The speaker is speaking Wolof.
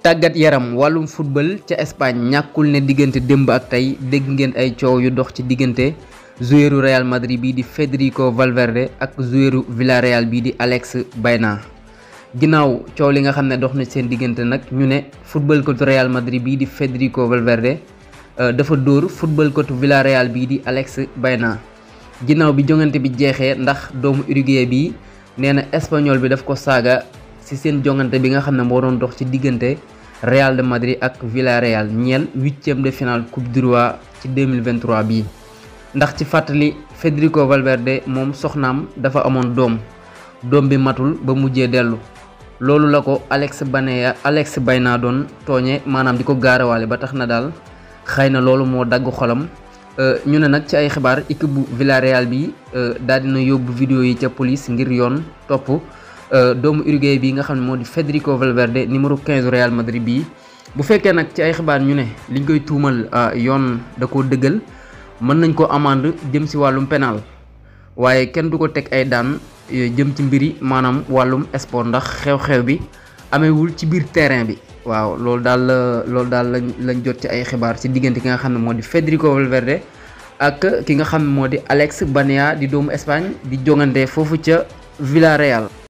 tàggat yaram wàllum football ca Espagne ñàkkul ne diggante démb ak tey dégg ngeen ay coow yu dox ci diggante joueuru Real Madrid bii di Federico Valverde ak joueuru Villarreal bii di Alex Baena. ginnaaw coow li nga xam ne dox na seen diggante nag ñu ne football coach Real Madrid bii di Federico Valverde dafa dóor football coach Villarreal bii di Alex Baena. ginnaaw bi jongante bi jeexee ndax doomu Uruguay bi nee na espagnol bi daf ko saaga ci seen jongante bi nga xam ne moo doon dox ci diggante Real de Madrid ak Villarreal ñeel 8e de finale Coupe du Roi ci 2023 bii. ndax ci fàttali Federico Valverde moom soxnaam dafa amoon doom bi matul ba mujjee dellu loolu la ko Alex Baena doon tooñe maanaam di ko gaarawaale ba tax na daal xëy na loolu moo dagg xolam. ñu ne nag ci ay xibaar équipe bu Villarreal bi daal dina yóbbu vidéo yi ca police ngir yoon topp doomu Uruguay bi nga xam ne moo di Federico Valverde numéro 15 Real Madrid bii. bu fekkee nag ci ay xibaar ñu ne liñ koy tuumal yoon da koo dëggal mën nañ ko amende jëm ci wàllum pénal waaye kenn du ko teg ay daan jëm ci mbiri maanaam wàllum sport ndax xew-xew bi amewul ci biir terrain bi. waaw loolu daal lañ jot ci ay xibaar ci diggante ki nga xam ne moo di Federico Valverde ak ki nga xam ne moo di Alex Baena di doomu Espagne di jongante foofu ca Villarreal.